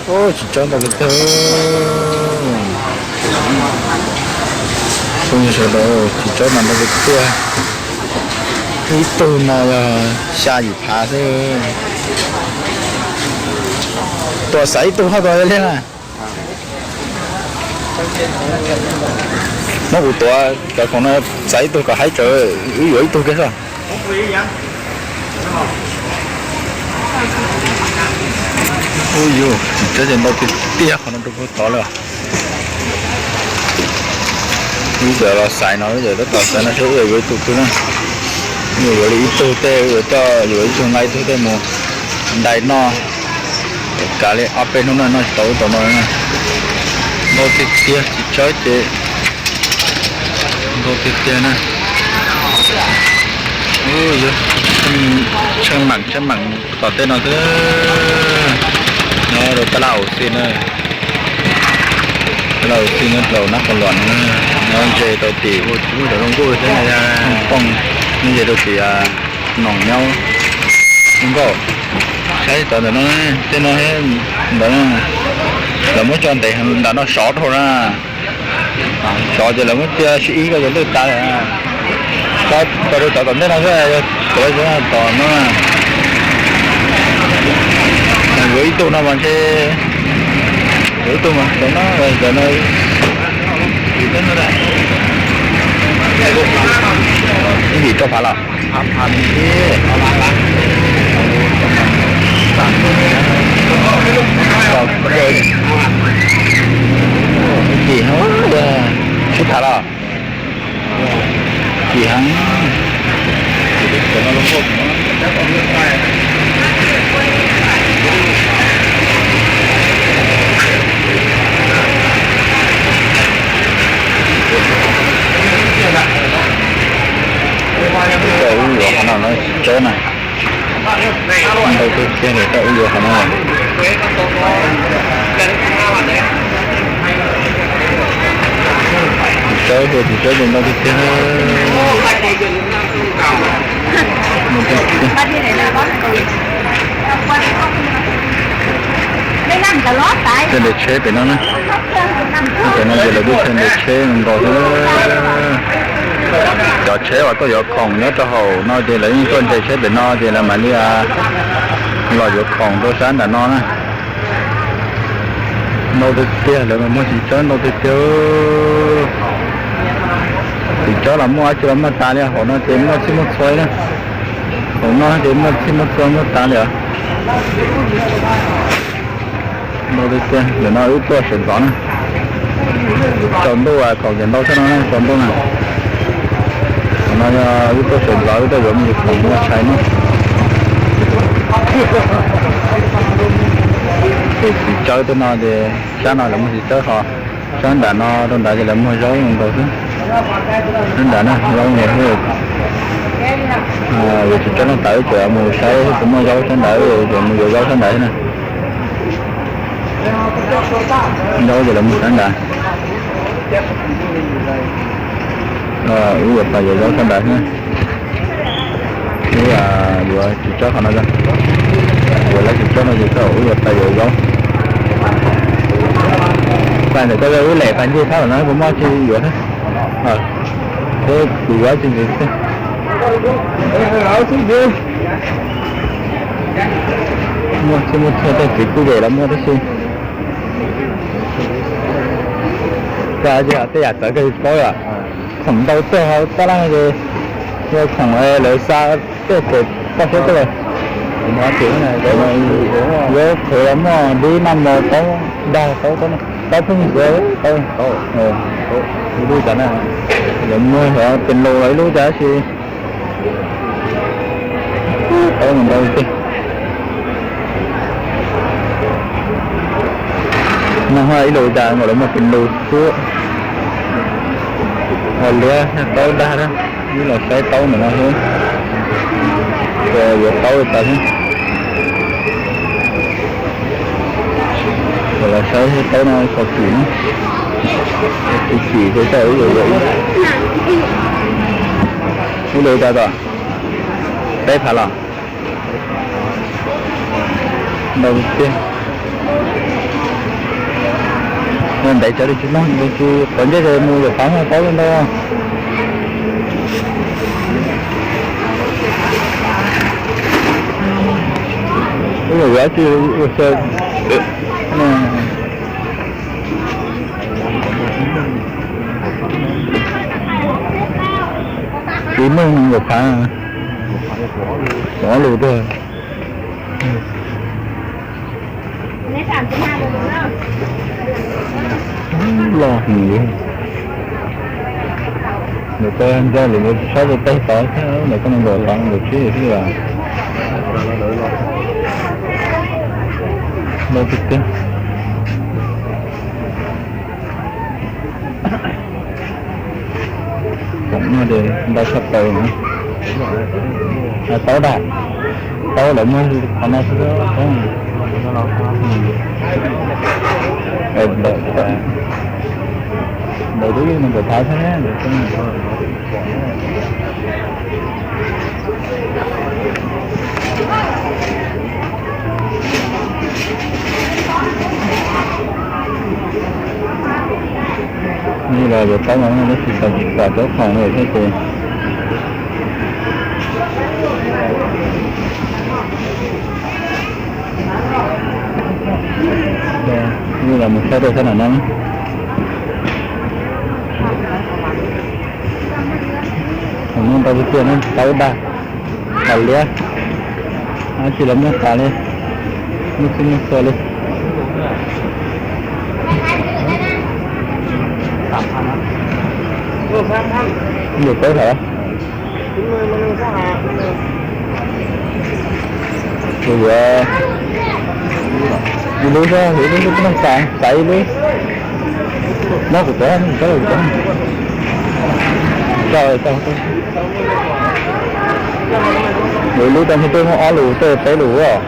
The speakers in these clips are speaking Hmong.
Tsis tsob ntau tiag tiag. Phooj ywg sawv daws, tsis tsob mas ntau tiag tiag. Ib tug no yog xya yim phav xwb. Tuam xaiv ib tug haj tau li na. Muab kuv tuav cov khoom no xaiv ib tug kom haib tsawv, wb yuav ib tug kiag xwb. Ub yus, tsis tsob ces ntau tiag tiag qhov no rau puag tod lawm. Wb tseem los xaiv no, wb tseem tab tom xaiv no seb wb yuav ib tug twg na. Wb yuav li ib tug tej, wb yuav coj yuav ib tug nqa ib tug tej mus dai noj. Kav li ob peb hnub no noj tsis tau wb tau no na. Ntau tiag tiag, tsis tsob ces ntau tiag tiag na. Ub yus, tsheej meem tsheej meem tom tej no xwb. Nyob rau tab laj Au Xi na. Tab laj Au Xi nyob rau Nab Qhoos Luam no na. Nyob ntse rau tim ua tsis muaj cov zoo nkauj thiab na, phooj, nyob ntse rau tim Noom Nyob zoo nkauj. Saib cov ntawm no, tej no ntawm no lawv muab tso ntev heev, nram no sov dhau na. Sov ces lawv muab cia sib ib ko ces lwj tas lawm. Tso rau cov tom ntej no xwb, cov tom no. Yuav ib tug no mas ntshe, yuav ib tug mas cov no, cov no ib yim rau phav los. Ib yim, sib tham los. Chim heev. Tsis tau wb yuav qhov no no, tsis tsob na. Ntau tiag tiag, tsis tau wb yuav qhov no. Tsis tsob tiag, tsis tsob ces ntau tiag tiag. Tej nres tsheb pem no na. Pem no ces lawv twb tsheb nres tsheb nkaus xwb. Cov tsheb uas tuaj yuav khoom nyob rau hauv no ces lawv yeej tuaj nres tsheb pem no ces lawv mam li los yuav khoom rau sab nram no na. Ntau tiag tiag, lawv mas muag tsis tsob ntau tiag tiag. Tsis tsob los muaj dab tsi los muaj tas li, hauv no ces muaj txhij muaj txhua na. Hauv no ces muaj txhij muaj txhua muaj tas li os. Ntau tiag tiag, ntawm no wb tuaj sawv ntxov na. Tsaus ntuj kaum yam ntau xwb no, tsaus ntuj na. Qhov no yog wb tuaj sawv ntxov, wb tuaj yuav me nyuam khoom ua tshais no. Ces txiv tsawb tej no ces sab no lawv muag txiv tsawb ho, sab nram no rau nrad ces lawv muag zaub ntau xwb. Sab nrad na, zaub ntau xwb. Yuav tsis tsob no tas wb tseem mus saib puas muaj zaub sab nrad, yuav mus yuav zaub sab nrad thiab na. Zaub ces lawv mus sab nrad. Wb yuav pas yuav zaub sab nrad thiab. Wb yuav tsis tsob qhov no, yuav lawv tsis tsob no ces wb yuav pas yuav zaub. Pas ntawm koj yog wb lem pas ncig thab lawm no puas muaj tsi yuav thiab. Thiab kuv yuav tsis ntxiv xwb. Muaj txhij muaj txhua tej txiv kuj yem los muaj tib si. Koj tsis yog tej yam txawv koj tsis paub yom. Khoom ntau tiag, tab laj ces yog khoom lawv xa tuaj pem toj siab tuaj. Yuav qhwv los muaj, dib noj mov, taub dag, taub, taub pheej ntxuav, taub, ib lub cas na, lawv muag xyov pes lus los ib lub cas tab sis taub ntau tiag. No ho ib lub cas nkaus lawv muag pes lus xwb. Ho liab taub dag na, wb los saib taub ntawm no xwb. Yuav taub li cas xwb. Los saib taub no qhov kim, kim kim ces wb yuav yuav ib, ib lub cas tom peb phav los. Ntau tiag. Ntev tsawv li tsis mloog, tsis quav ntsej ces mus yawm Fav paub ntau. Ib yam yuav tsis ua xaw. Tsis mloog yawm Fav, ob lus tuaj. Los hwm li. Nws koj ntsia lawm nws tsis tshab tau teg tod thiab, nws koj mus nkaum tod nkaum tsib xwb as. Loj tiag tiag. Koom no ces ntau tshaj plaws na. Taub dag, taub lawv muag qhov no xwb. Ntawd twb yog nees nkaum phav thiab. Ni los yuav taub no tab sis xav tsis pom cov khoom li thiab ces. Ni los mus saib rau sab nram no. Thaum no ntau tiag tiag na, taub dag, tas liab, dab tsi los muaj tas li, muaj txhij muaj xaw li. Ntawm peb hov. Kuv yuav ib lub xwb, ib lub xwb, peb leeg xaiv, xaiv ib lub. Muab kuv cov, kuv cov, kuv cov. Yuav ib lub rau, tej muaj ob lus, tej peb lus os.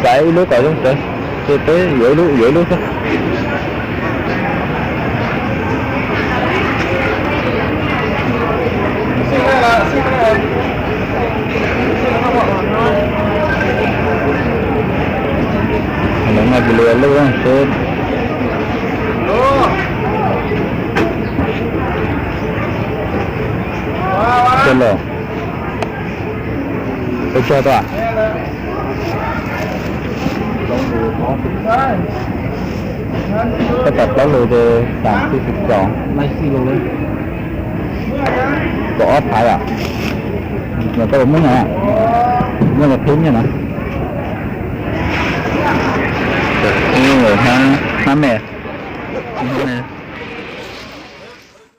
Xaiv ib lub kom zoo sawv, tej peb yuav ib lub, yuav ib lub xwb. Ntawm no kuv li lub seb. Tej los, peb tso tau. Koj tas plaub lus ces xya xij xwm caum, kaum ob phav yom. Yog koj los muab no, muab los phib nyiaj na. Hnab me, hnab me.